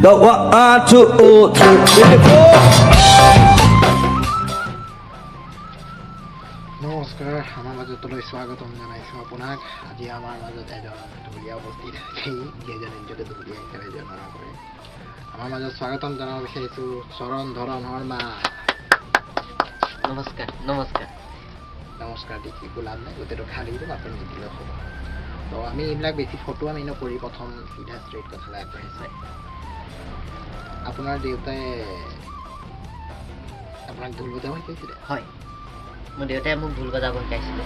Go one, two, three, four. নমস্কাৰ, আমাৰ মাজতলৈ স্বাগতম জনাইছোঁ আপোনাক। আজি আমাৰ মাজত এজন ঢুলীয়া উপস্থিত হৈছে, যিজন নিজকে ঢুলীয়া হিচাপে বৰ্ণনা কৰে। আমাৰ মাজত স্বাগতম জনাব বিচাৰিছোঁ চৰণ ধৰণ শৰ্মা। নমস্কাৰ, নমস্কাৰ। নমস্কাৰ দি একো লাভ নাই, গোটেইটো খালী দিম, আপুনি নিদিলেও হ'ব। তো আমি এইবিলাক বেছি ফটো আমি নকৰি প্ৰথম চিধা ষ্ট্ৰেইট কথালৈ আগবাঢ়িছোঁ। আপোনাৰ দেউতাই আপোনাক ঢোল বজাব শিকাইছিলে? হয়, মোৰ দেউতাই মোক ঢোল বজাব শিকাইছিলে।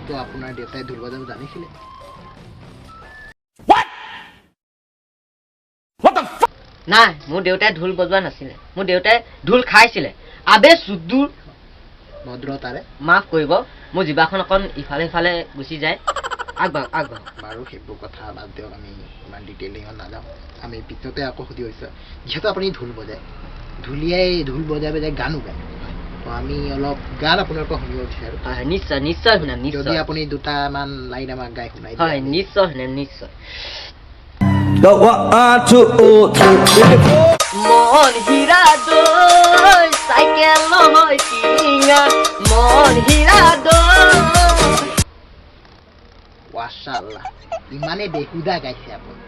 তো আপোনাৰ দেউতাই ঢোল বজাব জানিছিলে? নাই, মোৰ দেউতাই ঢোল বজোৱা নাছিলে, মোৰ দেউতাই ঢোল খাইছিলে। আবে চুদুৰ। ভদ্ৰতাৰে। মাফ কৰিব, মোৰ জিভাখন অকণ ইফালে সিফালে গুচি যায়। আগবাঢ়ক, আগবাঢ়ক। বাৰু, সেইবোৰ কথা বাদ দিয়ক, আমি ইমান ডিটেইলিঙত নাযাওঁ। আমি পিছতে আকৌ সুধি হৈছোঁ, যিহেতু আপুনি ঢোল বজায়, ঢুলীয়াই ঢোল বজাই বজাই গানো গায়, তো আমি অলপ গান আপোনাৰ পৰা শুনিব বিচাৰোঁ। হয় হয়, নিশ্চয় নিশ্চয় শুনাম। যদি নিশ্চয়। আপুনি দুটামান লাইন আমাক গাই শুনাই দিয়ে। হয়, নিশ্চয় শুনাম, নিশ্চয়। Go one, two, three, four. মন হীৰা দৈ, চাইকেল নহয় টিঙা, মন হীৰা দৈ। মাশাআল্লাহ, ইমানেই বেহুদা গাইছে আপুনি।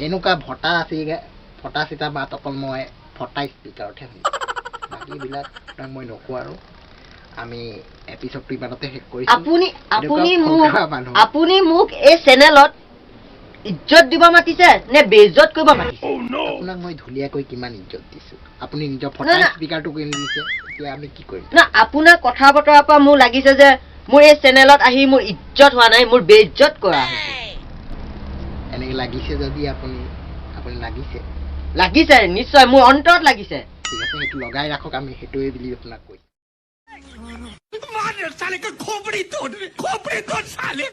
এনেকুৱা ফটা ফটা চিটা মাত অকল মই ফটা স্পীকাৰতহে শুনিছোঁ। বাকীবিলাক আপোনাক মই নকওঁ আৰু। আমি এপিছডটো ইমানতে শেষ কৰিছোঁ। আপুনি আপুনি এনেকুৱা মোক ফটুৱা মানুহ। আপুনি মোক এই চেনেলত ইজ্জত দিব মাতিছে নে বেইজ্জত কৰিব মাতিছে? আপোনাক মই ঢুলীয়াকৈ কিমান ইজ্জত দিছোঁ, আপুনি নিজৰ ফটা না, না। স্পীকাৰটো কিনি দিছে, এতিয়া আমি কি কৰিম? না, আপোনাৰ কথা বতৰাৰ পৰা মোৰ লাগিছে যে মোৰ এই চেনেলত আহি মোৰ ইজ্জত হোৱা নাই, মোৰ বেইজ্জত কৰা হৈছে। এনেকৈ লাগিছে যদি আপুনি লাগিছে। লাগিছে, নিশ্চয়, মোৰ অন্তৰত লাগিছে। ঠিক আছে, সেইটো লগাই ৰাখক, আমি সেইটোৱে বুলি আপোনাক কৈছোঁ। मार साले का खोपड़ी तोड़, खोपड़ी तोड़ साले।